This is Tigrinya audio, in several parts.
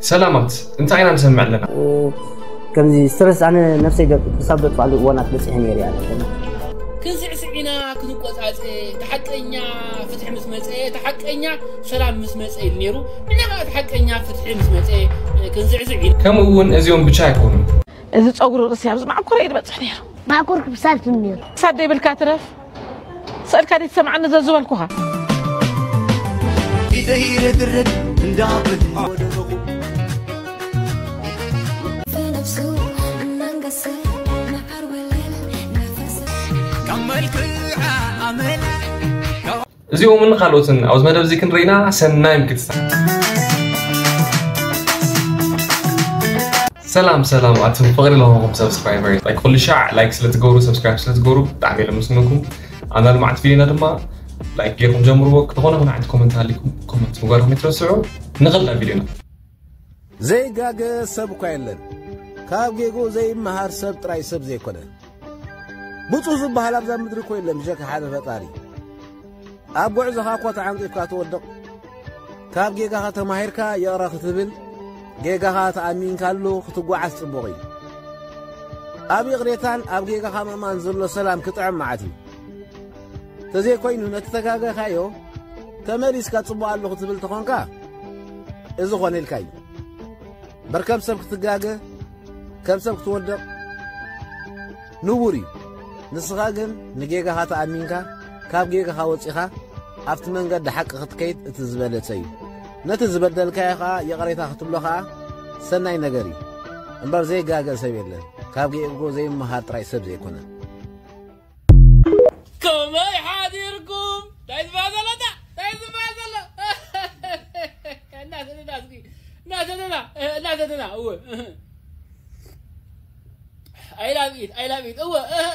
ሰላማት፣ እንታይ ኢና ንሰምዕ ኣለና? ከምዚ ስትረስ ኣነ ነፍሰይ ገ- ክሳብ ዘጥፋሉ እዋናት በፂሐ ነይረ እያ። ክንስዕስዕ ኢና ክንቆፃፀ። እቲ ሓቀኛ ፍትሒ ምስ መፀ፣ እቲ ሓቀኛ ሰላም ምስ መፀ ኢሉ ነይሩ። ንሕና ከዓ እቲ ሓቀኛ ፍትሒ ምስ መፀ ክንስዕስዕ ኢና። ከምኡ እውን እዚኦም ብቻ ኣይኮኑን። እዚ ፀጉሪ ርእሲ ኣብዚ ማዕኮረ እዩ ዝበፅሕ ነይሩ። ማዕኮር ክብሳልትን ነይሩ። ክሳድ ዘይብልካ ትረፍ። ስእልካ ደይ ትሰምዓኒ ዘዝበልኩኻ። ኢደይ ርድርድ እንዳብል ካብ መልክዓ ኣመላ እዚኦምን ካልኦትን ኣብዚ መደብ እዚ ክንርኢና ሰናይ ምክትታ። ሰላም ሰላም ኣቱም ፍቕሪ ለሆኹም ሰብስክራይበር ላይክ ኩሉ ሻዕ ላይክ ስለትገብሩ ሰብስክራይብ ስለትገብሩ ብጣዕሚ እየ ለመስግነኩም። ኣብ ናይ ልምዓት ቪድዮና ድማ ላይክ ገይርኩም ጀምርዎ። ዝኾነ ይኹን ዓይነት ኮመንት ሃሊኩም ኮመንት ምግባርኩም ይትረስዑ። ንኸዳ ቪድዮና ዘይጋገ ሰብ እኳ የለን ካብ ጌግኡ ዘይመሃር ሰብ ጥራይ ሰብ ዘይኮነ። ብፁዕ ዝበሃል ኣብዛ ምድሪ እኮ የለን ብጀካ ሓደ ፈጣሪ። ኣብ ጉዕዞኻ እኳ ተዓንቂፍካ ትወድቕ። ካብ ጌጋኻ ተማሂርካ ይቕረ ክትብል ጌጋኻ ተኣሚንካሉ ክትጓዓዝ ጽቡቕ እዩ። ኣብ ይቕሬታን ኣብ ጌጋኻ ምእማን ዘሎ ሰላም ክጥዕም መዓት እዩ። ተዘይኮይኑ ነቲ ተጋገኻዮ ተመሊስካ ጽቡቕ ኣለኹ ትብል ተኾንካ እዚ ኾነልካ እዩ። በርከም ሰብ ክትጋገ ከም ሰብ ክትወድቕ ንቡር እዩ። ንስኻ ግን ንጌጋኻ ተኣሚንካ ካብ ጌጋኻ ወጺኻ ኣብቲ መንገዲ ሓቂ ክትከይድ እቲ ዝበለጸ እዩ። ነቲ ዝበደልካዮ ኸኣ ይቕሬታ ክትብሎ ኸኣ ሰናይ ነገር እዩ። እምበር ዘይጋገ ሰብ የለን ካብ ጌግኡ ዘይመሃር ጥራይ ሰብ ዘይኮነ። ከመይ ሓዲርኩም? እንታይ ዝበሃል ዘሎ እታ? እንታይ ዝበሃል ዘሎ? እናሰደዳ እስኪ፣ እናሰደዳ፣ እናሰደዳ፣ እወ። ኣይላብኢት፣ ኣይላብኢት፣ እወ።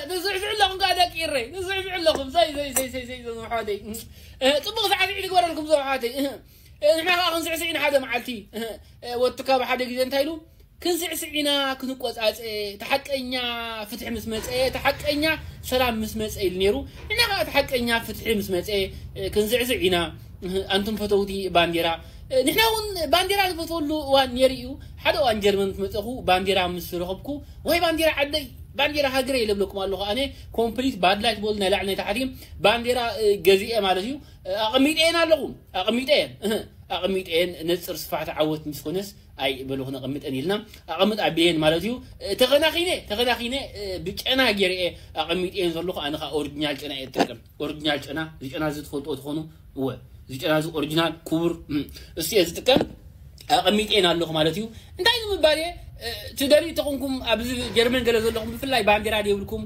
ንስዕስዕ ኣለኹም ከዓ ደቂ ኢረይ፣ ንስዕስዕ ኣለኹም። ሰይ፣ ሰይ፣ ሰይ፣ ሰይ፣ ሰይ፣ ሰይ፣ ኣሕዋተይ። ጽቡቕ ሳዕስዒት ይግበረልኩም፣ ዞም ኣሕዋተይ። ንሕና ከዓ ክንስዕስዕ ኢና ሓደ መዓልቲ። ወትካ ብሓደ ግዜ እንታይ ኢሉ? ክንስዕስዕ ኢና ክንቆጻጸ፣ እቲ ሓቀኛ ፍትሒ ምስ መጸ፣ እቲ ሓቀኛ ሰላም ምስ መጸ ኢሉ ነይሩ። ንሕና ከዓ እቲ ሓቀኛ ፍትሒ ምስ መጸ ክንስዕስዕ ኢና። ኣንቱም ፈተውቲ ባንዴራ፣ ንሕና እውን ባንዴራ ንፈትወሉ እዋን ነይሩ እዩ። ሓደ እዋን ጀርመን ምስ መጸኹ ባንዴራ ምስ ረኸብኩ፣ ወይ ባንዴራ ዓደይ፣ ባንዴራ ሃገረይ ኢለ እብለኩም ኣለኹ። ኣነ ኮምፕሊት ባድላይት ቦል ናይ ላዕሊ ናይ ታሕቲ ባንዴራ ገዚኤ ማለት እዩ። ኣቐሚጠየን ኣለኹ። ኣቐሚጠየን፣ ኣቐሚጠየን ነጽር ስፋሕቲ ዓወት ምስ ኮነስ ኣይ በሉ ክነቐምጠን ኢልና ኣቐምጥ ኣቢለየን ማለት እዩ። ተኸናኺነ ተኸናኺነ ብጨና ገይረ እየ ኣቐሚጠየን ዘለኹ። ኣነ ኸዓ ኦሪጂናል ጨና እየ ዝጥቀም። ኦሪጂናል ጨና፣ እዚ ጨና እዚ ትፈልጥዎ ትኾኑ። እወ፣ እዚ ጨና እዚ ኦሪጂናል ክቡር፣ እሱ እየ ዝጥቀም። ኣቐሚጠየን ኣለኹ ማለት እዩ። እንታይ ንምባል እየ? ትደልዩ ተኾንኩም ኣብዚ ጀርመን ገለ ዘለኹም ብፍላይ ባንዴራ ደይብልኩም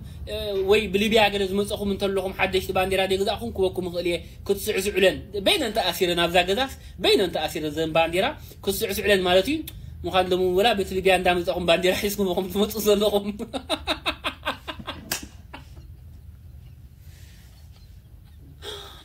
ወይ ብሊብያ ገለ ዝመፀኹም እንተለኹም ሓደሽቲ ባንዴራ ደይገዛእኹም ክበኩም እኽእል እየ። ክትስዕስዑለን በይነን ተኣሲረን ኣብዛ ገዛስ በይነን ተኣሲረ ዘን ባንዴራ ክስዕስዑለን ማለት እዩ። ምዃን ሎም ወላ በቲ ሊብያ እንዳመጻኹም ባንዴራ ሒዝኩም ኢኹም ትመጹ ዘለኹም።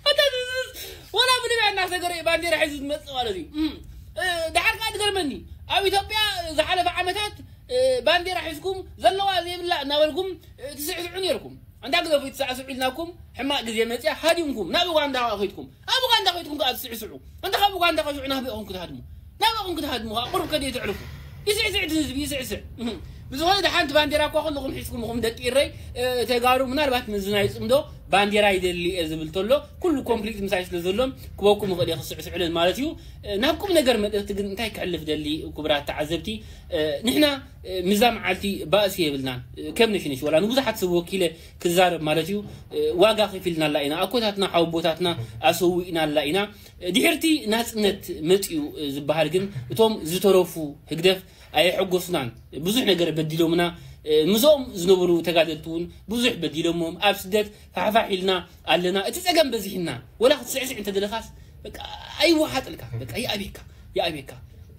ኣታ ዝዝዝ፣ ወላ ብሊብያ እናሰገረ እዩ ባንዴራ ሒዙ ዝመጽእ ማለት እዩ። እም፣ እ፣ ድሓር ከኣ ትገርመኒ፣ ኣብ ኢትዮጵያ ዝሓለፈ ዓመታት፣ እ፣ ባንዴራ ሒዝኩም ዘለዋ ዘይብላ እናበልኩም፣ እ፣ ትስዕስዑ ነይርኩም። ኣንታ ግደፉ ይትሳዕስዑ ኢልናኩም፣ ሕማቕ ግዜ መጽያ ሃዲምኩም ናብ ኡጋንዳ ከኣ ከይድኩም። ኣብ ኡጋንዳ ከይድኩም ከኣ ትስዕስዑ። ኣንታ ካብ ኡጋንዳ ከሽዑ ናበይ ኢኹም ክትሃድሙ? ናበይ ኢኹም ክትሃድሙ ከኣ ቁሩብ ከድየ ትዕርፉ። ይስዕስዕ እቲ ህዝቢ፣ ይስዕስዕ። እህ። ብዝኾነ ደሓንቲ ባንዴራ እኳ ከለኹም ሒዝኩም ኢኹም ደቂ ኢረይ፣ እ፣ ተጋሩ ምናልባት ምስዚ ናይ ጽምዶ ባንዴራ ይደሊ እየ ዝብል ተሎ፣ ኩሉ ኮምፕሊት ምሳይ ስለ ዘሎ ክበኩም ይኽእል እየ ክስዕስዑለን ማለት እዩ። እ፣ ናብ ቁም ነገር መልእኽቲ ግን እንታይ ክሕልፍ ደሊ ክቡራት ተዓዘብቲ፣ እ፣ ንሕና፣ እ፣ ምዛ መዓልቲ ባእሲ የብልናን። እ፣ ከም ነሽነሽ ወላ ንብዙሓት ሰብ ወኪለ ክዛረብ ማለት እዩ። እ፣ ዋጋ ከፊልናላ ኢና። ኣኮታትና፣ ሓወቦታትና ኣሰዊእናላ ኢና። እ፣ ድሕርቲ ናጽነት መጽዩ፣ እ፣ ዝበሃል ግን እቶም ዝተረፉ ህግደፍ ኣየሐጎሱናን። ብዙሕ ነገር በዲሎምና። እ፣ ምስኦም ዝነበሩ ተጋደልቲ እውን ብዙሕ በዲሎሞም። ኣብ ስደት ፋሕፋሕ ኢልና ኣለና። እቲ ጸገም በዚሕና። ወላ ክትስዕስዕ እንተደለኻስ በቃ ኣይወሓጠልካ። በቃ ይኣብየካ፣ ይኣብየካ።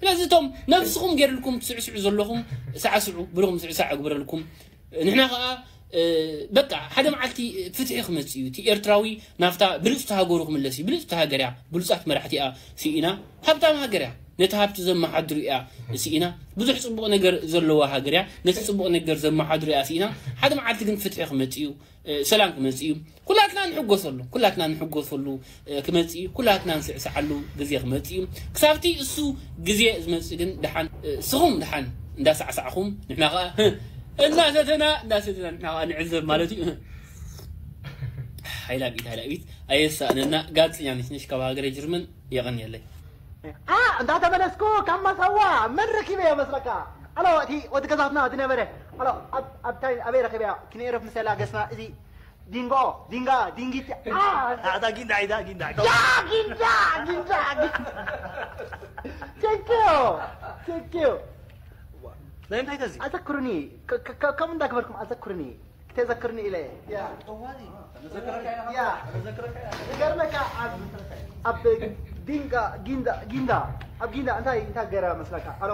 ስለዚ እቶም ነብስኹም ገይርልኩም ትስዕስዑ ዘለኹም ሳዕስዑ፣ ብልኹም ስዕሳዕ እግበረልኩም። ንሕና ኸኣ፣ እ፣ በቃ ሓደ መዓልቲ ፍትሒ ክመጽእ እዩ። እቲ ኤርትራዊ ናብታ ብልጽቲ ሃገሩ ክምለስ እዩ። ብልጽቲ ሃገር እያ፣ ብሉጻት መራሕቲ እያ ስኢና፣ ሃብታም ሃገር እያ። ነቲ ሃብቲ ዘመሓድሩ እያ ስኢና። ብዙሕ ጽቡቕ ነገር ዘለዋ ሃገር እያ። ነቲ ጽቡቕ ነገር ዘመሓድሩ እያ ስኢና። ሓደ መዓልቲ ግን ፍትሒ ክመጽእ እዩ፣ እ፣ ሰላም ክመጽእ እዩ። ኩላትና ንሕጎሰሉ፣ ኩላትና ንሕጎሰሉ፣ እ፣ ክመጽእ እዩ። ኩላትና ንስዕስዓሉ ግዜ ክመጽእ እዩ። ክሳብቲ እሱ ግዜ ዝመጽእ ግን ደሓን፣ እ፣ ስኹም ደሓን እንዳሳዕሳዕኹም ንሕና ኸኣ፣ ህ፣ እናሰተና፣ እናሰተና ንሕና ኸኣ ንዕዘብ ማለት እዩ። ሃይላቢት፣ ሃይላቢት፣ ኣየሳእነና። ጋዜጠኛ ነሽ፣ ነሽ ካብ ሃገረ ጀርመን። የቐንየለይ። ኣ፣ እንዳተመለስኩ ካብ ማሳዋ መን ረኪበዮ መስለካ? ኣሎ፣ እቲ ወዲ ገዛትና ዝነበረ። ኣሎ፣ ኣብ፣ ኣብ ታይ፣ ኣበይ ረኪበዮ? ክንኤረፍ ምሰላ ገስና እዚ ዲንጎ፣ ዲንጋ፣ ዲንጊት። ኣ፣ ኣታ ጊንዳ፣ ኢዳ ጊንዳ። ያ፣ ጊንዳ፣ ጊንዳ፣ ጊንዳ። Thank you። Thank you። ናይ እንታይ ተዚ? ኣዘክሩኒ። ከ-፣ ከ-፣ ከ-፣ ከምኡ እንዳገበርኩም ኣዘክሩኒ። ክተዘክርኒ ኢለ። ያ። ያ። ይገርመካ፣ ኣብ፣ ኣብ ጊንዳ፣ ጊንዳ፣ ጊንዳ፣ ኣብ ጊንዳ እንታይ፣ እንታይ ገይራ መስለካ? ኣሎ፣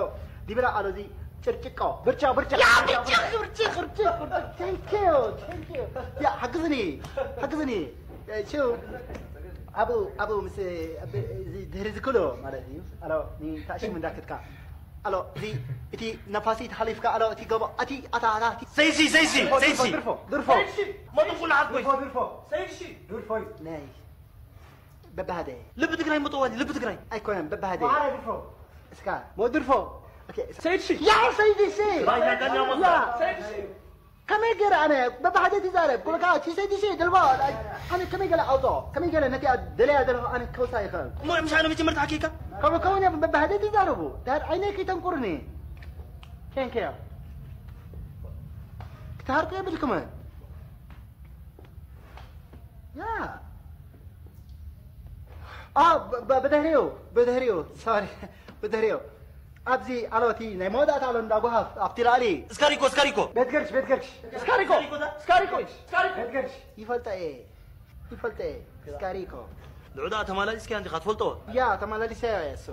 ዲብላ፣ ኣሎ፣ እዚ ጭርጭቆ፣ ብርጫ፣ ብርጫ፣ ያ፣ ብርጫ፣ ብርጫ፣ ብርጫ፣ ብርጫ። Thank you፣ thank you። ያ፣ ሓግዝኒ፣ ሓግዝኒ። እ፣ ሽው፣ ኣብኡ፣ ኣብኡ ምስ፣ ኣብ፣ እዚ ድሕሪ ዝክሎ ማለት እዩ። ኣሎ፣ ንታሽም እንዳከትካ። ኣሎ፣ እዚ፣ እቲ ነፋሲት ሓሊፍካ፣ ኣሎ፣ እቲ ገቦ፣ እቲ፣ ኣታ፣ ኣታ፣ እቲ ዘይሲ፣ ዘይሲ፣ ዘይሲ። ድርፎ፣ ድርፎ። ዘይሲ፣ መጡ ኩሉ ዓርኮይ። ድርፎ፣ ድርፎ። ዘይሲ። ድርፎ እዩ። ናይ፣ በባህደ። ልቢ ትግራይ መጠዋሊ፣ ልቢ ትግራይ። ኣይኮነን፣ በባህደ። ማዕረ ድርፎ። እስካ፣ ሞ ድርፎ። ኦኬ፣ እስካ። ሰይድ ሺ። ያ፣ ሰይድ ሺ። ባይ፣ ያ፣ ጋኛ ሞሳ። ያ። ሰይድ ሺ። ከመይ ገይረ ኣነ በባሕደት ይዛረብ? ኩልካ ቺ ሰይድ ሺ ድልቦ። ኣነ ከመይ ገለ ኣውፅኦ? ከመይ ገለ ነቲ ደለያ ዘለኹ ኣነ ከውሳ ይኽእል? እሞ ምሽ ኣነ መጀመርታ ሓኪካ? ከምኡ ከውን እዮም በባሕደት ይዛረቡ። ዳር ዓይነይ ከይተንቁርኒ። ኬንከዮ። ክትሃርቁ የብልኩምን። ያ። ኣ፣ ብ-፣ ብ-፣ ብድሕሪኡ፣ ብድሕሪኡ፣ ሶሪ፣ ብድሕሪኡ። ኣብዚ ኣሎ እቲ ናይ መወዳእታ ኣሎ እንዳ ጓሃፍ፣ ኣብቲ ላዕሊ። እስካሪኮ፣ እስካሪኮ። ቤት ገርሽ፣ ቤት ገርሽ። እስካሪኮ፣ እስካሪኮ፣ እስካሪኮ። ቤት ገርሽ። ይፈልጦ እየ፣ ይፈልጦ እየ። እስካሪኮ። ልዑዳ ተማላሊስካያ እንዲኻ ትፈልጦ? ያ፣ ተማላሊሰያ እየ እሱ።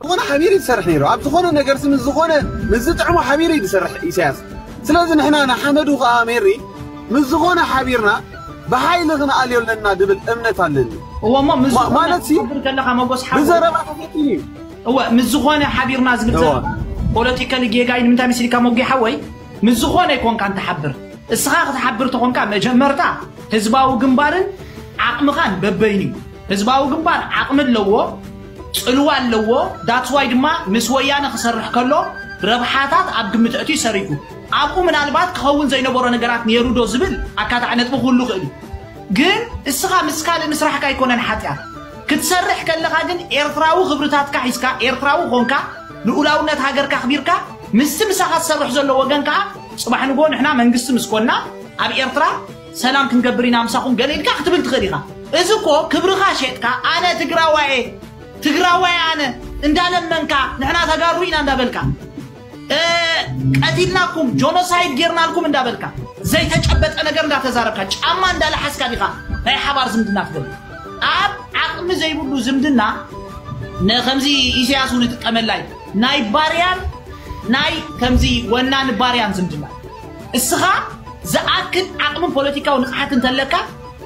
ዝኾነ ሓቢሩ እዩ ዝሰርሕ ነይሩ። ኣብ ዝኾነ ነገር ምስ ዝኾነ፣ ምስ ዝጥዕሞ ሓቢሩ እዩ ዝሰርሕ ኢሳያስ። ስለዚ ንሕና ንሓመዱ ከኣ ሜሪ ምስ ዝኾነ ሓቢርና ብሓይሊ ክንኣልዮ ኣለና ዝብል እምነት ኣለኒ። እወ፣ እሞ ምስ ማ-፣ ዝኾነ ማለት ሲ፣ ክትሓብር ከለኻ መጎስ ሓወይ፣ ብዘረባ ተፈቲኑ እዩ። እወ፣ ምስ ዝኾነ ሓቢርና ዝብል እወ። ዘረባ ፖለቲካሊ ጌጋ እዩ። ንምንታይ መሲልካ መጉ ሓወይ? ምስ ዝኾነ ኣይኮንካን ትሓብር። እስኻ ክትሓብር ተኾንካ መጀመርታ ህዝባዊ ግንባርን ዓቕምኻን በበይኑ እዩ። ህዝባዊ ግንባር ዓቕሚ ኣለዎ፣ ጽልዋ ኣለዎ። That's why ድማ ምስ ወያነ ክሰርሕ ከሎ ረብሓታት ኣብ ግምት ኣእትዩ ሰሪሑ። ኣብኡ ምናልባት ክኸውን ዘይነበሮ ነገራት ነይሩ ዶ ዝብል ኣካታዕ ነጥቢ ክህሉ ይኽእል እዩ። ግን እስኻ ምስ ካልእ ምስራሕካ ኣይኮነን ሓጢኣት። ክትሰርሕ ከለኻ ግን ኤርትራዊ ክብርታትካ ሒዝካ፣ ኤርትራዊ ኾንካ፣ ልኡላውነት ሃገርካ ኣኽቢርካ፣ ምስቲ ምሳኻ ዝሰርሕ ዘሎ ወገን ከኣ ጽባሕ ንግሆ ንሕና መንግስቲ ምስ ኮንና ኣብ ኤርትራ ሰላም ክንገብር ኢና ምሳኹም ገለ ኢልካ ክትብል ትኽእል ኢኻ። እዚ እኮ ክብርኻ ሸጥካ፣ ኣነ ትግራዋይ እየ፣ ትግራዋይ ኣነ እንዳለመንካ፣ ንሕና ተጋሩ ኢና እንዳበልካ፣ እ፣ ቀቲልናኩም፣ ጆኖሳይድ ጌርናልኩም እንዳበልካ፣ ዘይተጨበጠ ነገር እንዳተዛረብካ፣ ጫማ እንዳለሓስካ ዲኻ ናይ ሓባር ዝምድና ትገብር? ኣብ ዓቕሚ ዘይብሉ ዝምድና፣ ን-፣ ከምዚ ኢሳያስ እውን ይጥቀመላ እዩ። ናይ ባርያን ናይ ከምዚ ወናኒ ባርያን ዝምድና። እስኻ ዝኣክል ዓቕምን ፖለቲካዊ ንቕሓት እንተለካ፣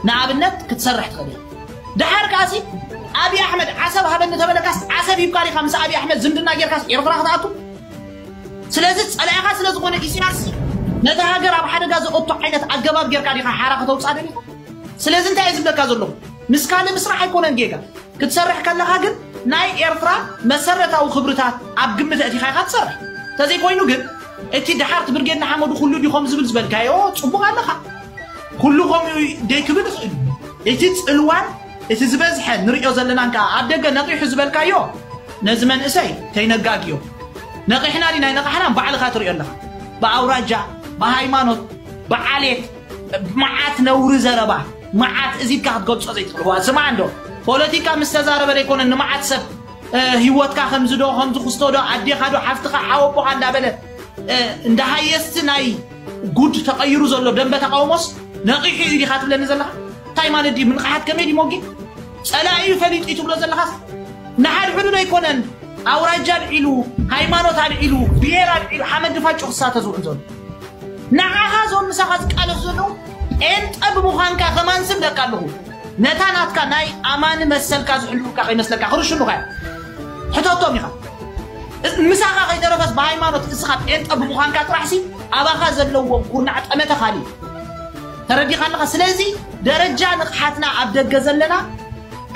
ንኣብነት ክትሰርሕ ትኽእል ኢኻ። ደሓር ከኣሲ ኣብይ ኣሕመድ ዓሰብ ሃበኒ ተበለካስ፣ ዓሰብ ሂብካ ዲኻ ምስ ኣብይ ኣሕመድ ዝምድና ጌርካስ ኤርትራ ክትኣቱ? ስለዚ ጸላኢኻ ስለ ዝኾነ ኢሳያስ ነታ ሃገር ኣብ ሓደጋ ዘእቱ ዓይነት ኣገባብ ጌርካ ዲኻ ሓራ ከተውጽኣ ደሊኻ? ስለዚ እንታይ እየ ዝብለካ ዘለኹ? ምስ ካልእ ምስራሕ ኣይኮነን ጌጋ። ክትሰርሕ ከለኻ ግን ናይ ኤርትራ መሰረታዊ ክብርታት ኣብ ግምት ኣእቲኻ ኢኻ ትሰርሕ። እንተዘይኮይኑ ግን እቲ ደሓር እቲ ብርጌድ ንሓመዱ ኩሉ ድዩ ከም ዝብል ዝበልካዮ ጽቡቕ ኣለኻ። ኩሉ ከምኡ ደይ ክብል ይኽእል እዩ። እቲ ጽልዋን እቲ ዝበዝሐ ንሪኦ ዘለናን ከኣ ኣብ ደገ ነቒሑ ዝበልካዮ ነዚ መንእሰይ ተይነጋግዮ። ነቒሕና ዲና ኣይነቓሕናን ባዕልኻ ትሪኦ ኣለኻ። ብኣውራጃ፣ ብሃይማኖት፣ ብዓሌት፣ መዓት ነውሪ ዘረባ፣ መዓት እዚ ኢልካ ክትገልጾ ዘይትኽእል። ዋ፣ ስማዕ እንዶ፣ ፖለቲካ ምስ ተዛረበ ደይኮነ ንመዓት ሰብ፣ እ፣ ህይወትካ ከምዚ ዶ፣ ከምዚ ክስቶ ዶ፣ ኣዴኻ ዶ፣ ሓፍትኻ፣ ሓወቦኻ እንዳበለ፣ እ፣ እንዳ ሃየስቲ ናይ ጉድ ተቐይሩ ዘሎ ደንበ ተቃውሞስ ነቒሑ እዩ ዲኻ ትብለኒ ዘለኻ? እንታይ ማለት ድዩ? ምንቕሓት ከመይ ድዩ ሞጊ? ጸላኢ እዩ ፈሊጡ እዩ ትብሎ ዘለኻስ? ንሓድሕዱ ዶ ኣይኮነን ኣውራጃ ኣልዒሉ፣ ሃይማኖት ኣልዒሉ፣ ብሄር ኣልዒሉ፣ ሓመድ ድፋጭ ክሳተ ዝውዕል ዘሎ? ንዓኻ እዞም ምሳኻ ዝቃለሱ ዘለዉ ጴንጠ ብምዃንካ ከማን ስም ደቃ ኣለኹ። ነታ ናትካ ናይ ኣማኒ መሰልካ ዝሕልውካ ከይመስለካ ክርሽኑኻ እዮም። ሕተቶም ኢኻ። ምሳኻ ከይተረፈስ ብሃይማኖት እስኻ ጴንጠ ብምዃንካ ጥራሕሲ ኣባኻ ዘለዎም ኩርናዕ ጠመተ ካልእ እዩ። ተረዲኻ ኣለኻ። ስለዚ ደረጃ ንቕሓትና ኣብ ደገ ዘለና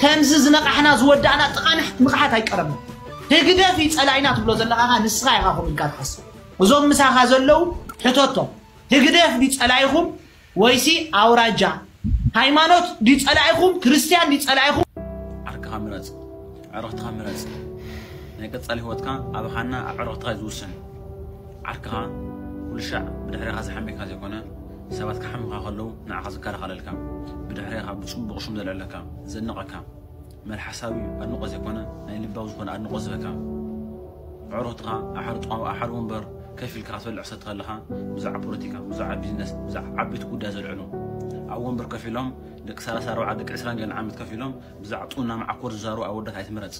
ከምዚ ዝነቓሕና ዝወዳእና ጥቓ ንቕሓት ኣይቀረብን። ህግደፍ እዩ ጸላኢና ትብሎ ዘለኻ ንስኻ ኢኻ ከምኡ ኢልካ ትሓስብ። እዞም ምሳኻ ዘለዉ ሕተቶም። ህግደፍ ድዩ ጸላኢኹም ወይሲ ኣውራጃ? ሃይማኖት ድዩ ጸላኢኹም? ክርስትያን ድዩ ጸላኢኹም? ዓርክኻ ምረጽ፣ ኣዕሩኽትኻ ምረጽ። ናይ ቀጻሊ ህይወትካ ኣባኻና ኣዕሩኽትኻ እዩ ዝውስን። ዓርክኻ ኩሉ ሻዕ ብድሕሬኻ ዝሓምየካ ዘይኮነ፣ ሰባት ክሓምኻ ከለዉ ንዓኻ ዝከላኸለልካ፣ ብድሕሬኻ ብጽቡቕ ሽም ዘልዕለካ፣ ዘድንቐካ፣ መልሓሳዊ ኣድንቖት ዘይኮነ ናይ ልባዊ ዝኾነ ኣድንቖት ዝህበካ። ኣዕሩኽትኻ ኣብ ሓደ ጣውላ ኣብ ሓደ ወንበር ከፍ ኢልካ ክትበልዕ ሰቲ ከለኻ ብዛዕባ ፖለቲካ፣ ብዛዕባ ቢዝነስ፣ ብዛዕባ ዓበይቲ ጉዳይ ዘልዕሉ ኣብ ወንበር ከፍ ኢሎም ደቂ ሰላሳ ኣርባዓ ደቂ ዕስራን ገለን ዓመት ከፍ ኢሎም ብዛዕባ ጡና መዓኮር ዝዛረቡ ኣወዳት ኣይትምረጽ።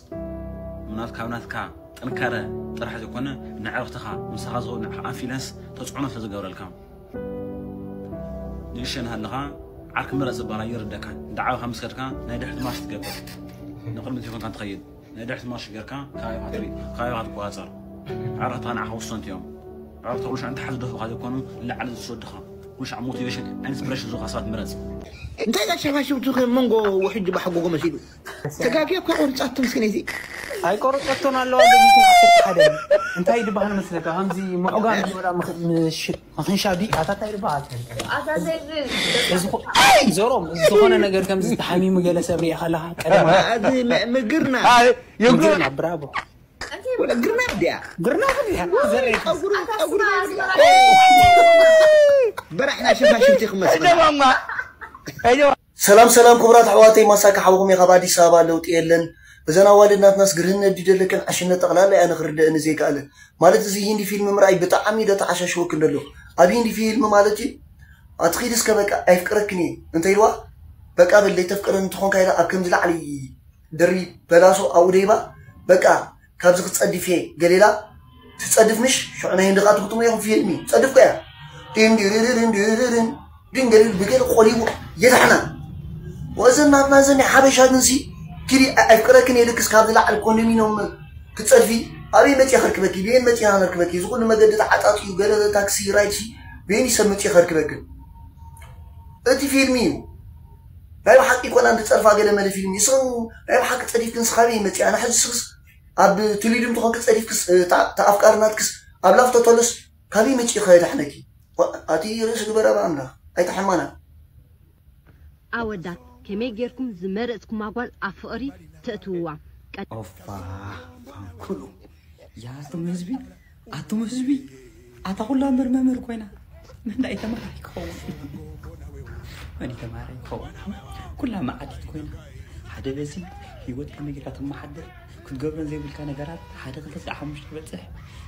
ምናልባት ካብ ናትካ ጥንካረ ጥራሕ ዘይኮነ ንኣዕሩኽትኻ ምሳኻ ዝኾኑ ንዓኻ ኣንፊለንስ ተጽዕኖ ስለ ዝገብረልካ። ንእሽተይ እናሃለኻ ዓርኪ ምረጽ ዝበሃል ኣይርደካን። እንዳዓበኻ ምስ ከድካ ናይ ድሕሪት ማርሽ ትገብር። ንቕድሚት ይኹንካ ትኸይድ። ናይ ድሕሪት ማርሽ ጌርካ ከባቢኻ ትርኢ፣ ከባቢኻ ትቆጻጸር። ኣዕሩኽትኻ ንዓኻ ወሰንቲ እዮም። ኣዕሩኽትኻ ኩሉ ሻዕ ንታሕቲ ዝደፍኡኻ ዘይኮኑ ንላዕሊ ዝወስዱኻ። ኩሉ ሻዕ ሞቲቬሽን፣ ኢንስፒሬሽን ዝህቡኻ ሰባት ምረጽ። እንታይ እዛ ሸፋሽፍቲ ከ መንጎ ውሕጅ ባሕጎጎ መሲሉ? ተጋግየ እኳ ቆርጻቶ ምስኪነይቲ። ኣይቆረጸቶን ኣለዋ፣ እንደዚህ ሓደ። እንታይ ድበሃል መስለካ? ከምዚ ምዑጋን ዝበላ ምኽ-፣ ምሽ-፣ ምኽንሻብ ድዩ? ኣታ እንታይ ድበሃል? ኣታ እንታይ ዝ-፣ እዚ ኹ-፣ ኣይ! ዞሮም፣ ዝኾነ ነገር ከምዚ ተሓሚሙ ገለ ሰብ ሪኢኻ ኣለኻ? ቀደም ኣዚ ም-፣ ምግርና። ኣይ፣ ይግርና። ምግርና፣ ብራቮ። ወላ ግርና ድያ? ግርና ድያ? ዘረይ። ጸጉሩ፣ ኣታ ጸጉሩ ስማ፣ ስማ። በራሕና ሸፋሽፍቲ ክመስል። እደማማ። እደማ- ሰላም ሰላም ክቡራት ኣሕዋተይ፣ ማሳካ ሓውኹም እየ ካብ ኣዲስ ኣበባ። ለውጢ የለን። እዘን ኣዋልድ ናትናስ ግርህነት ድዩ ደለከን ዕሽነት ጠቕላላ እያ ንኽርደእኒ ዘይከኣለ። ማለት እዚ ሂንዲ ፊልም ምርኣይ ብጣዕሚ ዶ ተዓሻሽወክን ደሎ። ኣብ ሂንዲ ፊልም ማለት እዩ ኣትኺድ እስከ በቃ ኣይፍቅረክን እየ እንተ ኢልዋ በቃ በል ዘይተፍቅረኒ እንተኾንካ ኢላ ኣብ ከምዚ ላዕሊ ድሪ በላሶ ኣብኡ ደይባ በቃ ካብዚ ክጸድፍ እየ ገሌላ ትጸድፍ ምሽ ሽዑ ናይ ህንዲ ከኣ ትግጥሙ ኢኹም ፊልሚ ጸድፍኩ እያ። ድን ድርርርን ድርርርን ድንገሪል ብገለ ቆሊቡ የታሕና። ወዘን ናትና ዘን ሓበሻ ግንሲ ኪዲ ኣይፍቅረክን የልክስ ካብ ዝለዓል ኮንዶሚኖም ክትጸድፊ ኣበይ መጽየ ከርክበኪ ብየን መጽየ ከርክበኪ እዚ ኩሉ መገዲ ተዓጣጥዩ ገለ ታክሲ ራይድሲ በየን ሰብ መጽየ ከርክበክን። እቲ ፊልሚ እዩ ናይ ብሓቂ ኮና እንድጸርፋ ገለ መለ ፊልሚ ይስኹም ናይ ብሓቂ ጸዲፍክን ስኻበይ መጽያ ንሕዚ ስክስ ኣብ ትሊድም ትኾንክ ጸዲፍክስ ተኣፍቃሪ ናትክስ ኣብ ላፍቶ ተሎስ ካበይ መጽዩ ከዳሕነኪ ኣቲ ርእሲ ግበራ ብኣምላኽ ኣይተሐማና። ኣወዳት ከመይ ጌርኩም ዝመረጽኩማ ጓል ኣብ ፍቕሪ ተእትውዋ? ቀጥ- ኦፋ ፋንኩሉ ያ ኣቱም ህዝቢ ኣቱም ህዝቢ ኣታ ኩላ እምበር መምህር ኮይና መን ዳኣ ተማሃራይ ክኸውን መን ተማሃራይ ክኸውን ኩላ መዓዲት ኮይና ሓደ በዚ ህይወት ከመይ ጌርካ ተመሓድር ክትገብረን ዘይብልካ ነገራት ሓደ ክልተ ስዓ ሓሙሽተ ትበፅሕ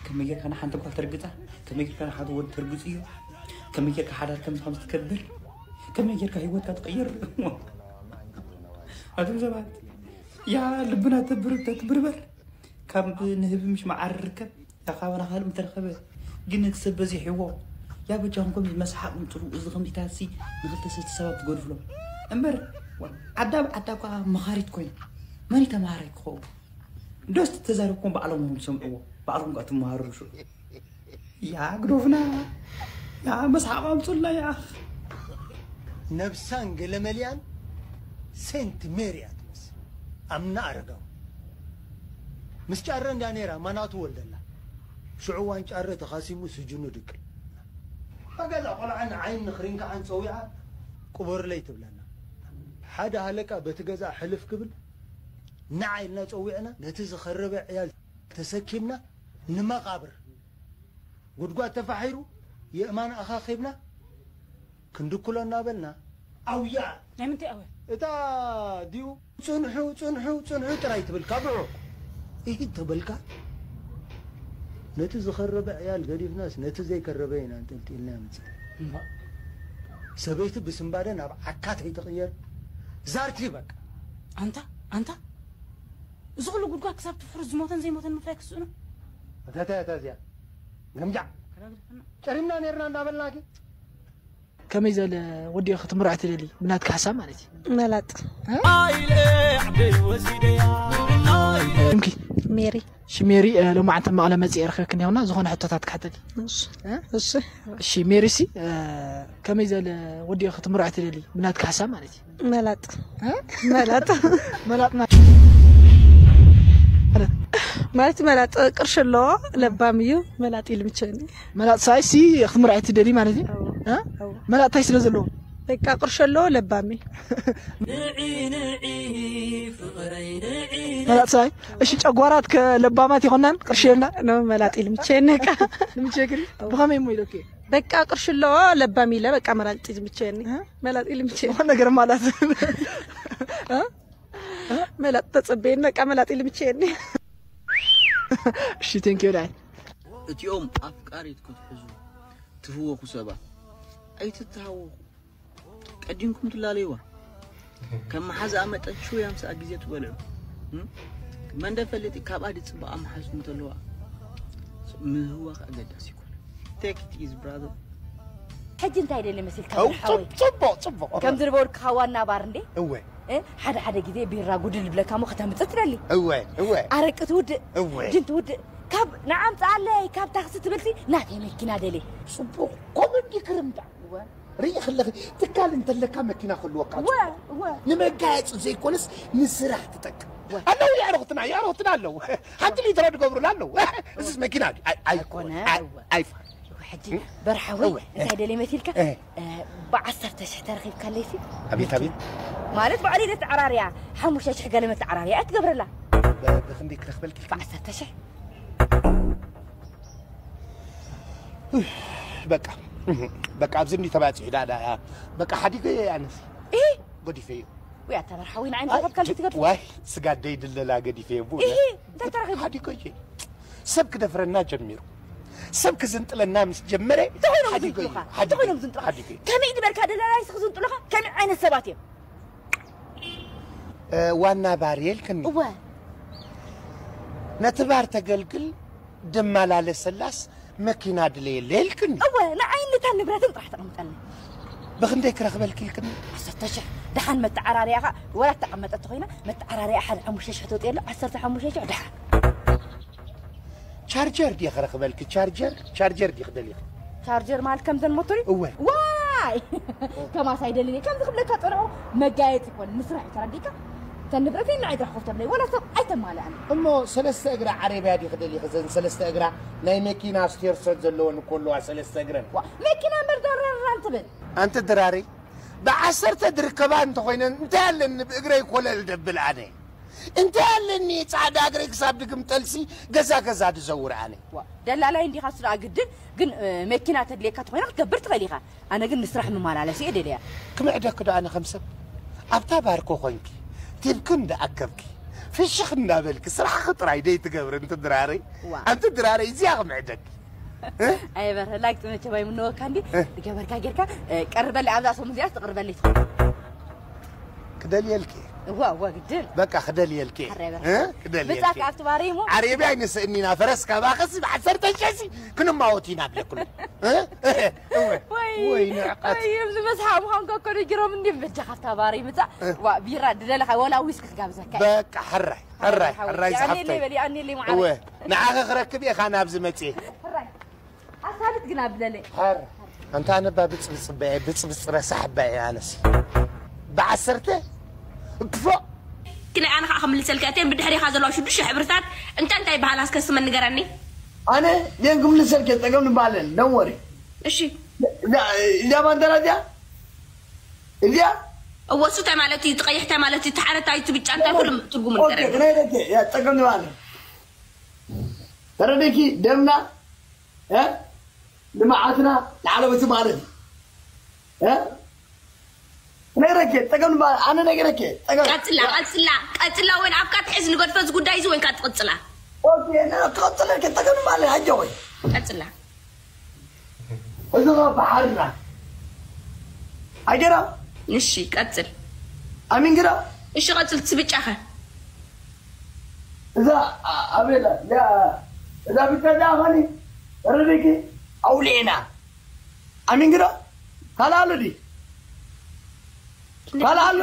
ከመይ ጌርካ ንሓንቲ ጓል ተርግፃ ከመይ ጌርካ ንሓደ ወዲ ተርግፅዮ ከመይ ጌርካ ሓዳር ከምዚ ከምዚ ትከብር ከመይ ጌርካ ህይወትካ ትቕይር ኣቶም ሰባት ያ ልብና ተብርበር ካብ ንህቢ ምሽ መዓር ርከብ ያ ካባና ካልእ ምተረኸበ ግን እቲ ሰብ በዚሕዎ ያ በጃኹም ከምዚ መስሓቕ ምፅሉ እዚ ከምዚታት ሲ ንክልተ ሰስቲ ሰባት ትገድፍሎም እምበር ዓዳ ብዓዳ እኳ መኻሪት ኮይና መን ተምሃራይ ክኸውን ዶስ ተዛረብኩም ባዕሎም እዮም ዝሰምዕዎ ባዕሎም ኳ ትመሃሩ ሽዑ ያ ግዶፍና ያ መስሓቕ ኣምፁልና ያ ነብሳን ገለመልያን ሴንት ሜሪ እያ ትመስል ኣምና ኣረጋዊ ምስ ጫረ እንዳ ነይራ ማናቱ ወልደላ ሽዑ ዋን ጫረ ተኻሲሙ ስጅኑ ድቅል ኣገዛ ቆልዓ ንዓይን ንኽሪንካዓን ፀዊዓ ቅበሩለይ ትብለና ሓደ ሃለቃ በቲ ገዛ ሕልፍ ክብል ንዓ ኢልና ፀዊዕና ነቲ ዝኸረበ ዕያል ተሰኪምና ንመቓብር ጉድጓድ ተፋሒሩ የእማን ኣኻኺብና ክንድኩሎ እናበልና ኣውያ ናይ ምንታይ ኣውያ እታ ድዩ ጽንሑ ጽንሑ ጽንሑ ጥራይ ትብል ካብ ርሑቕ ኢሂድ ተበልካ ነቲ ዝኸረበ ዕያል ገዲፍናስ ነቲ ዘይከረበ ኢና እንጠልጢልና ምጽእ ሰበይቲ ብስንባደ ናብ ዓካት ኣይትቕየር ዛርቲ በቃ ኣንታ ኣንታ እዚ ኩሉ ጉድጓድ ክሳብ ትፍሕሩ ዝሞተን ዘይሞተን ምፍላይ ክስእኑ እታ እታ እዚኣ ገምጃዕ ጨሪምና ነርና እንዳበልናኪ ከመይ ዘለ ወዲኦ ክትምርዖ ትደሊ ብናትካ ሓሳብ ማለት እዩ መላጥ ኣይለ ዓደይ ወሲደያ ስምኪ? ሜሪ። እሺ ሜሪ፣ እ፣ ሎማዓንቲ መቐለ መፂኤ ረኺብክን ያውና ዝኾነ ሕቶታት ክሓተል። እሺ። እ? እሺ። እሺ ሜሪ ሲ፣ እ፣ ከመይ ዘለ ወዲ ኢኺ ትምርዖ ትደሊ? ብናትካ ሓሳብ ማለት እዩ። መላጥ። እ? መላጥ። መላጥና ማለት መላጥ ቅርሺ ኣለዎ፣ ለባም እዩ፣ መላጥ ይልምቸኒ። መላጥ ሳይ ሲ ክትምርዖ ትደሊ ማለት እዩ። እ? መላጥ ታይ ስለ ዘለዎ? በቃ ቅርሺ ኣለዎ፣ ለባም እዩ። መላጥ ሳይ፣ እሺ ጨጓራት ከለባማት ይኾናን ቅርሺ የልና? ኖ መላጥ ይልምቸኒ በቃ። ንምቸግሪ ብኸመይ እሞ ኢለኪ? በቃ ቅርሺ ኣለዎ፣ ለባም ኢለ በቃ መላጥ ይልምቸኒ። እ? መላጥ ይልምቸኒ። ዝኾነ ነገር ማለት። መላጥ ተጸበየኒ በቃ መላጥ ይልምቸኒ። እሺ ቴንክ ዩ ዳይ። እቲኦም ኣፍቃሪት ክትሕዙ ትህወኹ ሰባት ኣይትተሃወኹ። ቀዲምኩም ትላለይዋ። ከም መሓዝኣ መጠን ሽው ኣምስኣ ግዜ ትበልዑ። እም? መን ደ ፈልጥ ካብኣ ድጽበኣ መሓዝኩም ተለዋ። ምህዋኽ ኣገዳሲ ይኮነ። Take it easy brother። ሕጂ እንታይ ደሊ መሲልካ ኣው ሓወይ? ጽቡቕ ጽቡቕ። ከም ዝነበርካ ዋና ባር እንዴ? እወ እ? ሓደ ሓደ ግዜ ቢራ ጉድል ዝብለካ እሞ ከተምጽእ ትደሊ። እወ እወ ኣረቂ ትውድእ እወ ጅን ትውድእ ካብ ንዓምፅኣለይ ካብ ታክሲ ትብልሲ ናተይ መኪና ደሊ። ጽቡቕ ኮመዲ ክርምዳ ርኢ ከለኺ ትካል እንተለካ መኪና ክህልወካ እወ እወ ንመጋየፂ ዘይኮነስ ንስራሕ ትጠቅም ኣለዉ የዕርኽትና የዕርኽትና ኣለዉ ሓንቲ ሊትሮ ትገብሩላ ኣለዉ እዚስ መኪና ድዩ? ኣይ- ኣይ- ኣይኮነ ኣይ- እወ ኣይፋል ሕጂ በርሓወይ እወ። እንታይ ደሊ መሲልካ እ። እ፣ ብዓሰርተ ሽሕ ተረኺብካለይሲ ኣቤት ኣቤት ማለት ባዕሉ ኢለ ተዓራርያ ሓሙሽተ ሽሕ ገለ መተዓራርያ እያ ትገብረላ ብ- ብክንደይ ክረክበልኪ ብዓሰርተ ሽሕ በቃ በቃ ኣብዚ እንዲ ተባፂሑ ዳ ዳ- በቃ ሓዲገ ኣነስ እ ገዲፈ እዩ ወይ ኣታ በርሓወይ ንዓይ እንታይ ካብ ካልሲ ትገብር ዋይ ስጋደይ ድለላ ገዲፈ ቡ እሂ እንታይ ተረኺቡ ሓዲገ እዩ ሰብ ክደፍረና ጀሚሩ ሰብ ክዝንጥለና ምስ ጀመረ ተኾይኖም ሓዲገ እዩ ዝንጥሉኻ ሓዲገ ተኾይኖም እዩ ዝንጥሉኻ ሓዲገ እዩ ከመይ ዝበልካ ደላላይስ ክዝንጥሉኻ ከመይ ዓይነት ሰባት እዮም እ፣ ዋና ባር የልክኒ እወ ነቲ ባር ተገልግል ድመላለሰላስ መኪና ድለየለ የልክኒ እወ ንዓይን ነታ ንብረትን ጥራሕ ተቐምጠኒ ብክንደይ ክረኽበልኪ ኢልክኒ ዓሰርተ ሽሕ ደሓን መተዓራርያኻ ወላ እተቐመጠት ኮይና መተዓራርያ ሓደ ሓሙሽተ ሽሕ ተውፅእ ኣሎ ዓሰርተ ሓሙሽተ ሽሕ ደሓን ቻርጀር ድየ ክረኽበልኪ ቻርጀር ቻርጀር ድየ ክደልየ ቻርጀር ማለት ከምዘን ሞቶር እዩ እወ ዋይ ከማስ ኣይደልን እየ ከምዚ ክብለካ ፀንሑ መጋየፂ ይኮነ ንስራሕ እዩ ተረዲእካ እተን ንብረተይ ንዓይ ጥራሕ ኮፍ ተብለይ ወላ ሰብ ኣይተማልኣን እሞ ሰለስተ እግራ ዓረብያ ድየ ክደልየ ዘን ሰለስተ እግራ ናይ መኪና ስቴርሰት ዘለወን እኮ ኣለዋ ሰለስተ እግረን ዋ መኪና እምበር ዳራራን ትብል ኣንቲ ድራሪ ብዓሰርተ ድርከባ እንተኮይነን እንታይ ኣለኒ ብእግረይ ኮለል ደብል ኣነ እንታይ ኣለኒ ፃዕዳ እግረይ ክሳብ ድግም ጠልሲ ገዛ ገዛ ድዘውር ኣነ ዋ ደላላይ እንዲኻ ስለ ኣግድን ግን እ፣ መኪና ተድልየካ ተኮይና ክትገብር ትኽእል ኢኻ ኣነ ግን ንስራሕ መመላለሲ እየ ደልያ ክምዕደኪ ዶ ኣነ ከም ሰብ ኣብታ ባርኮ ኮንኪ ቲብኪ እንዳኣከብኪ ፍሽኽ እንዳበልኪ ስራሕኺ ጥራይ ደይ ትገብሪ እንትድራረይ ዋ። ኣንቲ ድራረይ እዚያ ክምዕደኪ ኣይበርሀላ ግጥመቸ ባይ ምነወካ እንዲ ዝገበርካ ጌርካ እ፣ ቀርበለይ ኣብዛ ሰሙን እዚኣ ትቕርበለይ ትኸውን ክደልየልኪ እዋ እዋ ግድን በቃ ክደልየልኪ ሓራይ በርሀ። እ? ክደልየልኪ ምጻእ ከኣፍቲ ባሪ እሞ ዓረብያ ኣይንስእኒና ፈረስ ካባኸሲ ብዓሰርተ ሸሲ ክንማወት ኢና ብለኩሉ እ? እወ። ወይ ወይ ንዕቀት ወይ እብዚ መስሓ ምዃንካ እኮ ነጊሮም እንዲ በጃ ካብታ ባሪ ምጻእ ዋ ቢራ ድደለኻ ወላ ዊስኪ ክጋብዘካ እየ። በቃ ሕራይ ሕራይ ሕራይ ኣኔለይ ዝሓፍተይ በሊ ኣኔለይ እወ ማዓረ ንዓኸ ክረክብ እየ ኻብ ናብዚ መፅየ ሕራይ ኣሳልጥ ግን ኣብለለይ ሓር ኣንታ ኣነ ባ ብፅብፅበ ብፅብፅ ረሳሕ ባ ኣነስ ብዓሰርተ ክፎ ክልእ ኣነ ከዓ ክምልሰልካ እተን ብድሕሪኻ ዘለዋ ሽዱሽተ ሕብርታት እንታይ እንታይ ይበሃላ እስከ ስመን ንገረኒ ኣነ ዜን ክምልሰልከ ፀገም ንባለን ደንወሪ እሺ እዛ ባንደራ እዚኣ እዚኣ እወ እሱ እንታይ ማለት እዩ ትቀይሕ እንታይ ማለት እዩ ትሓረታይ ትብጫ እንታይ ኩሉ ትርጉሙ ንገረኒ ክነይረከ እያ ፀገም ንባለን ተረደኪ ደምና እ? ንመዓትና ንዓለመቲ ማለት እዩ እ? ነግረኬ ፀገም ንባ ኣነ ነግረኬ ፀገም ቀፅላ ቀፅላ ቀፅላ ወይን ኣብካ ትሕዝ ንገድፈ እዚ ጉዳይ እዚ ወይንካ ትቅፅላ ክቐፅለልከ ፀገም ንባ ኣለ ኣጀ ወይ ቀፅላ እዚ ኸ ባሕርና ኣጀራ እሺ ቀፅል ኣሚን ግዳ እሺ ቀፅል ትብጫኸ እዛ ኣቤላ እዛ ብጫ ዳኸኒ ረድኪ ኣውሊዕና ኣሚን ግዳ ካልእ ኣሎ ድዩ ካልእ ኣሎ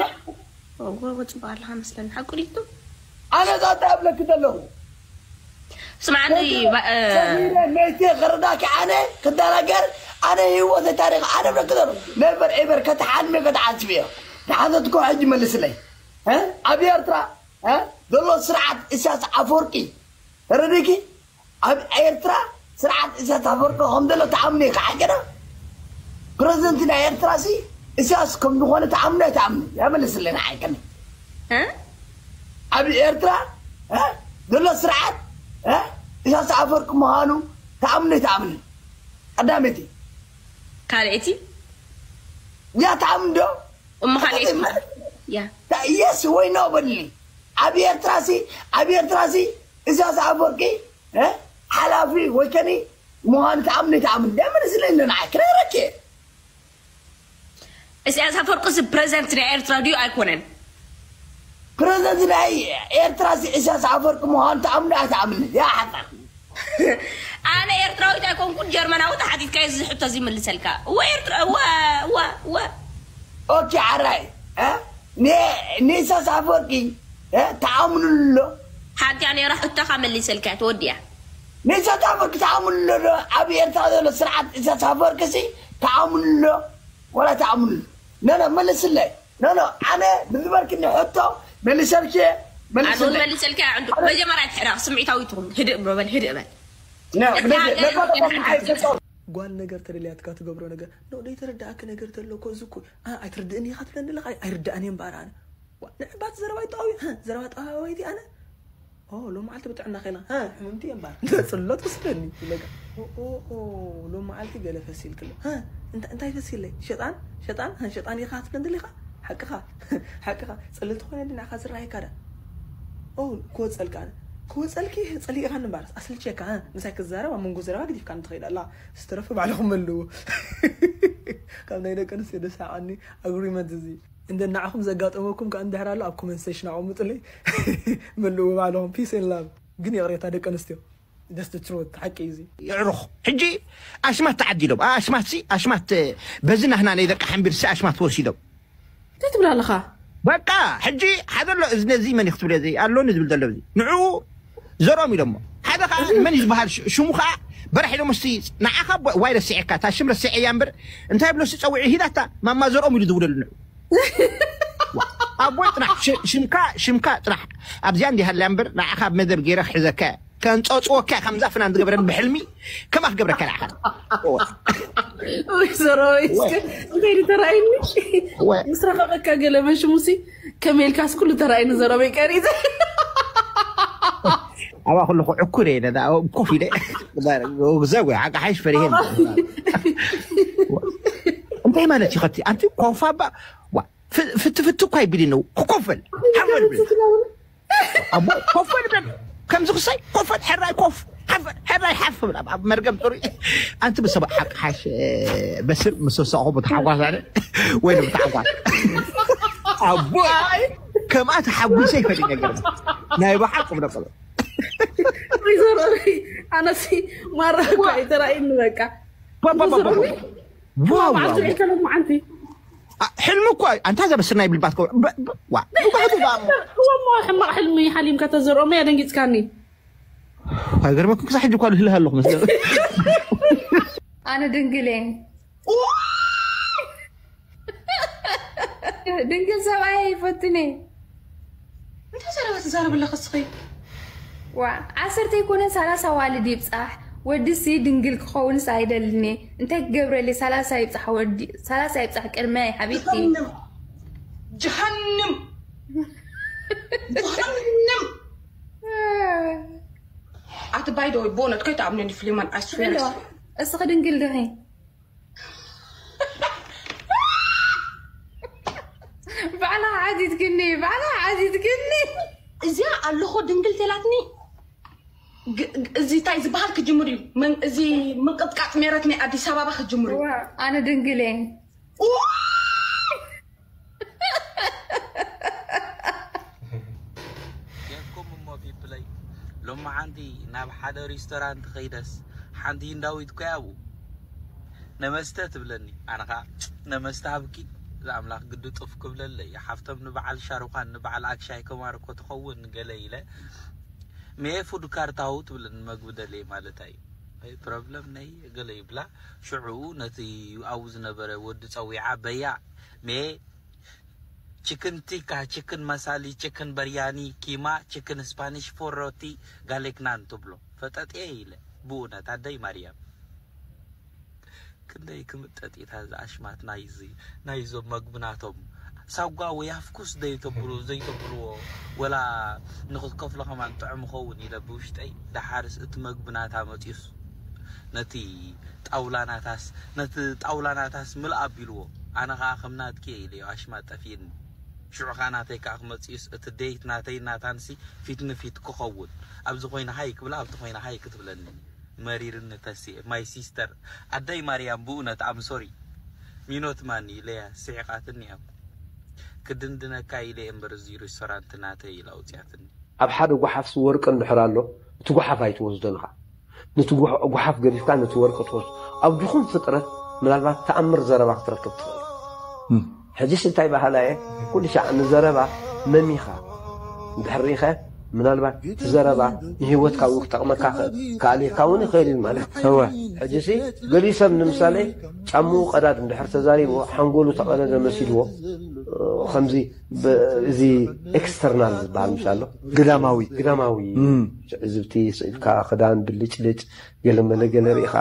ወ- ወ- ወፅባ ኣለካ መስለኒ ሓቁ ድዩ ኣነ ዛንታ እብለኪ ዘለኹ። ስማዕኒ ሰፊረ መይተ ክርዳኪ ኣነ ክደናገር ኣነ ህይወት ታሪኽ ኣነ እብለኪ ዘለኹ። ነበር ኤበር ከተሓልሚ ከተሓስቢ እዮ። ተሓተትኮ ሕጂ መልስለይ። እ? ኣብ ኤርትራ እ? ዘሎ ስርዓት ኢሳያስ ኣፈወርቂ ተረዲኪ? ኣብ ኤርትራ ስርዓት ኢሳያስ ኣፈወርቂ ከም ዘሎ ተኣምኒ ኢኻ ሓቂ ዶ? ፕረዚደንት ናይ ኤርትራ ሲ ኢሳያስ ከም ዝኾነ ተኣምኒ ኣይተኣምኒ? ያመልስለና ሓቂ ዶ? እ? ኣብ ኤርትራ እ? ዘሎ ስርዓት እ? ኢሳያስ ኣፈወርቂ ምዃኑ ተኣምኒ ኣይተኣምኒ? ቀዳመይቲ ካልኣይቲ ያ ተኣምኒ ዶ? እሞ ካልኣይቲ ያ የስ ወይ ኖ በልኒ። ኣብ ኤርትራ ሲ ኣብ ኤርትራ ሲ ኢሳያስ ኣፈወርቂ እ? ሓላፊ ወይ ከኒ ምዃኑ ተኣምኒ ኣይተኣምኒ? ያመልስለና ሓቂ ክነግረኪ እየ። ኢሳያስ ኣፈወርቂ ሲ ፕረዚደንት ናይ ኤርትራ ድዩ ኣይኮነን? ፕረዚደንት ናይ ኤርትራ ሲ ኢሳያስ ኣፈወርቂ ምዃኑ ተኣምኒ ኣይተኣምኒ? ያ ሓጻር ኣነ ኤርትራዊት ኣይኮንኩን ጀርመናዊ ተሓቲትካዮ እዚ ሕቶ እዚ ይምልሰልካ። እወ ኤርትራ እወ እወ እወ ኦኬ ዓራይ እ? ን- ንኢሳያስ ኣፈወርቂ እ? ተኣምንሉ ኣሎ? ሓንቲ እያ ነይራ ሕቶኻ መሊሰልካ እያ ተወዲኣ። ንኢሳያስ ኣፈወርቂ ተኣምንሉ ኣሎ ዶ? ኣብ ኤርትራ ዘሎ ስርዓት ኢሳያስ ኣፈወርቂ ሲ ተኣምንሉ ኣሎ ወላ ተኣምንሉ? ኖ ኖ መልስለይ። ኖ ኖ ኣነ ብዝበልክኒ ሕቶ መሊሰልኪ እየ፣ ኣነ እውን መልስለይ። መሊሰልካ እያ ዕንዱ መጀመርያ ትሕረቕ ስምዒታዊ ትኹን ህድእ ብሎ በል ህድእ በል ኖ፣ እታ ብደገ- ሃገር ነባር ግን ሓንቲ ኣይፈጸም። ጓል ነገር ተደልያትካ ትገብሮ ነገር ኖ ደይተረዳእኪ ነገር ተሎ እኮ እዚ እኮ ኣ፣ ኣይትርድእኒ ኢኻ ትብለኒ ኣለኻ ኣይርዳእን እየ እምበኣር ኣነ ዋ፣ ንዕባት ዘረባ ይጠዋዊ ዘረባ ጠዋዊቲ ኣነ ኦ ሎም መዓልቲ ብጥዕና ኸይና ሕምምቲ እየ እምበኣር ጽሎት ክስደኒ ኢለካ ሎም መዓልቲ ገለ ፈሲልክሎ እንታይ ፈሲለይ ሸጣን ሸጣን ሸጣን ኢኻ ትብለኒ ኣለኻ ሓቅኻ ሓቅኻ ጸለልቲ ኮይነ ድናዕኻ ዝረኣየካ ዳ ኦ ክወጸልካ ኣነ ክወጸልኪ ጸሊእኻኒ እምበኣር ኣስልቸካ ምሳይ ክዛረብ ኣብ መንጎ ዘረባ ግዲፍካ ንትኸይድ ኣላ ዝተረፈ ባዕልኹም መልዎ ካብ ናይ ደቂ ኣንስትዮ ደሳዓኒ ኣግሪመንት እዚ እንደ ንዓኹም ዘጋጠመኩም ከኣ እንድሕር ኣሎ ኣብ ኮመንት ሴሽን ኣቐምጡለይ መልዎ ባዕልኹም peace and love ግን ይቕሬታ ደቂ ኣንስትዮ that's the truth ሓቂ እዩ እዚ ይዕሩኽ ሕጂ ኣሽማት ተዓዲሎም ኣሽማት ሲ ኣሽማት በዚ ናህና ናይ ደቂ ሓንቢር ሲ ኣሽማት ወሲዶም እንታይ ትብል ኣለኻ በቃ ሕጂ ሓደ ኣሎ እዚ ነዚ መን እዩ ክትብል እዚ ኣሎኒ ዝብል ዘሎ እዚ ንዕኡ ዘርኦም ኢሎሞ ሓደ ከዓ መን እዩ ዝበሃል ሽ- ሽሙ ከዓ በራሕ ኢሎሞ እስቲ ንዓኻ ቦ- ዋይ ረሲዐካ እታ ሽም ረሲዐያ እምበር እንታይ ብሎ ሲ ፀዊዑ ሂዳታ ማማ ዘርኦም ኢሉ ዝውለሉ ንዑ ኣቦይ ጥራሕ ሽ- ሽምካ ሽምካ ጥራሕ ኣብዚኣ እንዲሃልያ እምበር ንዓኻ ኣብ መደብ ገይረ ክሕዘካ እየ። ከንፀፅወካ እየ፣ ከምዛ ፍናን ዝገበረን ብሕልሚ ከማ ክገብረካ ንዓኻ ወይ ዘረበይ እስከ እንታይ ተራእይኒ ወይ ምስ ረኸበካ ገለ መሽሙሲ ከመይ ኢልካስ ኩሉ ተራእይኒ ዘረበይ ቀሪፀ ኣብኣ ከለኹ ዕኩር እየ ነዛ ኮፍ ኢለ ዘው ሓቂ ሓይሽ ፈሪሄ እንታይ ማለት እዩ ከቲ ኣንቲ ኮፍ ኣባ ዋ፣ ፍ- ፍቲ ፍቲ እኳ ይብል ነው ክኮፈል ሓፈል ብል ኣቦ ኮፈል ብል ከምዚ ክሳይ ኮፈል ሕራይ ኮፍ ሓፈል ሕራይ ሓፍ ብል ኣብ- ኣብ መርገም ጥሩይ ኣንቲ ብሰብ ሓቂ ሓሽ በስር ምስ ወሰኹ ብተሓጓስ ኣነ ወይ ብተሓጓስ ኣቦ ከምኣ ተሓጒሰ ይፈልጥ ነገር ናይ ብሓቅ ብደቀሎ ወይዘሮ ኣነሲ ማራ እኮ ኣይተራእይኒ በቃ ባባባባባ ዋው መዓልቲ ዒልከሎም መዓንቲ ሕልሚ እኮ ኣንታ ዘበስርና ይብል ባትኮ ዋ ብባህቱ ባሞ እሞ ሕማቕ ሕልሚ ሓሊምካ ተዘርኦሞ ኣደንጊፅካኒ ኣይገርመኩም ክሳብ ሕጂ እኳ ልህልህ ኣለኹ መስለ ኣነ ድንግል እየ ድንግል ሰብኣይ ይፈትኒ እንታይ ዘረባ ትዛረብ ኣለኻ እስኺ ዋ ዓሰርተ ይኮነን ሰላሳ ዋልድ ይብፃሕ ወድሲ ድንግል ክኸውንስ ኣይደልኒ እንታይ ክገብረሊ ሰላሳ ይብፃሕ ወዲ ሰላሳ ይብፃሕ ቅድመይ ሓቢብቲ ጀሃንም ጀሃንም ጀሃንም ኣቲ ባይ ዶ በእውነት ከይትኣምነኒ ፍሊማን ኣስፌር እስኺ ድንግል ድኺ ባዕላ ዓዚትክኒ ባዕላ ዓዚትክኒ እዚኣ ኣለኹ ድንግል ተላትኒ ግ- ግ- እዚ እንታይ ዝበሃል ክጅምር እዩ መን- እዚ ምንቅጥቃጥ ሜረት ናይ ኣዲስ ኣበባ ክጅምር እዩ ዋ፣ ኣነ ድንግል እየ ጌርኩም እሞ ፒፕለይ ሎማዓንቲ ናብ ሓደ ሪስቶራንት ኸይደስ ሓንቲ ህንዳዊት ኮይ ኣብኡ ነመስተ ትብለኒ ኣነ ኸዓ ነመስተ ሃብኪ ኣምላኽ ግዲ ጡፍ ክብለለይ። ሓፍቶም ንበዓል ሻሩኻን ንበዓል ኣክሻይ ከማር እኮ ትኸውን ገለ ኢለ፣ ሜ ፉድ ካርታው ትብልን መግቢ ደለይ ማለት እዩ። ኣይ ፕሮብለም ነይ ገለ ይብላ። ሽዑ ነቲ ኣብኡ ዝነበረ ወዲ ጸዊዓ፣ በያ ሜ ችክን ቲካ፣ ችክን መሳሊ፣ ችክን በርያኒ፣ ኪማ፣ ችክን ስፓኒሽ፣ ፎሮቲ፣ ጋሌክ ናን ትብሎ። ፈጠጥየ ኢለ ብእውነት ኣደይ ማርያም። ክንደይ ክምጠጥ እታ ዝኣሽማት ናይዚ ናይዞም መግብናቶም። ሳጓ ወይ ኣፍኩስ ዘይተብሉ ዘይተብልዎ፣ ወላ ንኽትከፍሎ ከማን ጥዑም ኸውን ኢለ ብውሽጠይ። ደሓርስ እቲ መግብናታ መፅዩስ ነቲ ጣውላናታስ ነቲ ጣውላናታስ ምልእ ኣቢልዎ። ኣነ ከዓ ከም ናትኪ ኢለ ኣሽማት ጠፊእኒ። ሽዑ ከዓ ናተይ ከዓ ክመፅዩስ እቲ ዴት ናተይ ናታንሲ ፊት ንፊት ክኸውን። ኣብዚ ኮይና ሃይ ክብላ ኣብቲ ኮይና ሃይ ክትብለኒ። መሪርኒ ተስኤ ማይ ሲስተር። ኣደይ ማርያም ብእውነት ኣም ሶሪ። ሚኖት ማኒ ኢለያ ስሒቓትኒ እያ እኮ። ክድንድነካ ኢለ እምበር እዚ ሬስቶራንት ናተይ ኢላ ኣውፅያትኒ። ኣብ ሓደ ጓሓፍሲ ወርቂ እንድሕር ኣሎ እቲ ጓሓፍ ኣይትወስዶን ኢኻ። ነቲ ጓሓፍ ገዲፍካ ነቲ ወርቂ ትወስዶ። ኣብ ድኹም ፍጥረት ምናልባት ተኣምር ዘረባ ክትረክብ ትኽእል። ሕጂስ እንታይ በሃላይ እየ፣ ኩሉ ሻዕ ንዘረባ መሚኻ እንድሕር ርኢኸ፣ ምናልባት እቲ ዘረባ ንህይወትካ እውን ክጠቕመካ ይኽእል፣ ክኣልየካ እውን ይኽእል እዩ ማለት እዩ። ሕጂሲ ገሊኡ ሰብ ንምሳሌ ጫምኡ ቀዳድ እንድሕር ተዛሪብዎ ሓንጎሉ ተቐደደ መሲልዎ፣ ከምዚ እዚ ኤክስተርናል ዝበሃል ምሽ ኣሎ፣ ግዳማዊ ግዳማዊ ትዕዝብቲ ስኢልካ ክዳን ብልጭልጭ ገለመለ ገለ ርኢኻ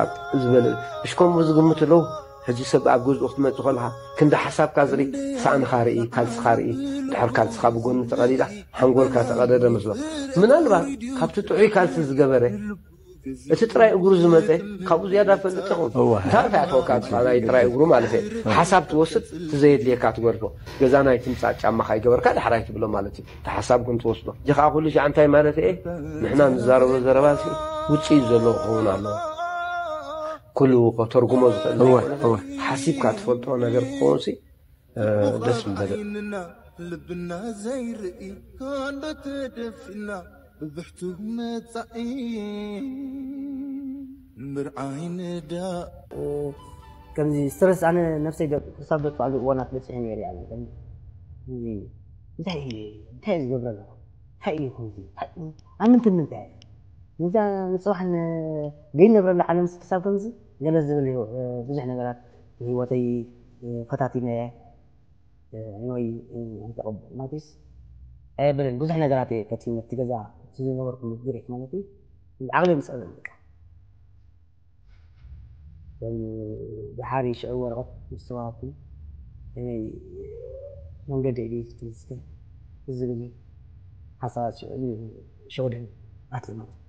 ዝበለ እሽኮም ዝግምቱ ኣለዉ። ሕጂ ሰብ ኣብ ገዝኡ ክትመጽእ ከለኻ ክንዲ ሓሳብካ ዝርኢ ሳእንኻ ርኢ፣ ካልስኻ ርኢ፣ ድሕር ካልስኻ ብጎኒ ተቐዲዳ ሓንጎልካ ተቐደደ መስሎ። ምናልባት ካብቲ ጥዑይ ካልሲ ዝገበረ እቲ ጥራይ እግሩ ዝመጸ ካብኡ ዝያዳ ፈልጥ ይኸውን። እዋ። እንታይ እንታይ ኣተወካ ንስኻ ናይ ጥራይ እግሩ ማለት እየ። ሓሳብ ትወስድ እቲ ዘየድልየካ ትገድፎ። ገዛ ናይ ትምጻእ ጫማ ካይገበርካ ዳሕራይ ትብሎ ማለት እዩ። እቲ ሓሳብ ግን ትወስዶ። እዚ ከዓ ኩሉ ሻዕ እንታይ ማለት እየ? ንሕና ንዛረቦ ዘረባ ሲ ውፅኢት ዘለዎ ክኸውን ኣለዎ። ኩሉ ከተርጉሞ ዝኽእል እወ፣ ዘይኮነ እወ። ሓሲብካ ትፈልጦ ነገር ክኸውን ሲ ደስ ምበለ። ልብና ዘይርኢ ካንዶ ተደፊና ብብሕቱ መጻኢ ምርዓይ ንዳ ከምዚ ስትረስ ኣነ ነብሰይ ደ- ክሳብ ደጥፋሉ እዋናት በፂሐ ነይረ እያ። ከምዚ እንታይ እዩ እንታይ እዩ ዝገብረ ኣለኹ እንታይ እዩ ከምዚ እንታይ- ኣምንትን ምንታይ እያ እዛ ንፅባሕ ን- ዘይነብረላ ዓለም ክሳብ ከምዚ ገለ ዝብል እዩ ብዙሕ ነገራት ንህይወተይ ፈታቲነ እየ ወይ ማለትስ ኣየብልን ብዙሕ ነገራት እየ ፈቲነ እቲ ገዛ እቲ ዝነበርኩሉ ግሬት ማለት እዩ ዓቕሊ ምፅእ በቃ ደሓር ሽዑ ወረቐት ምስ ተዋሃብኩ መንገዲ እየ ክትምስገን ዝብል ሓሳባት ሽዑ ሸወደን ኣትየ ማለት እዩ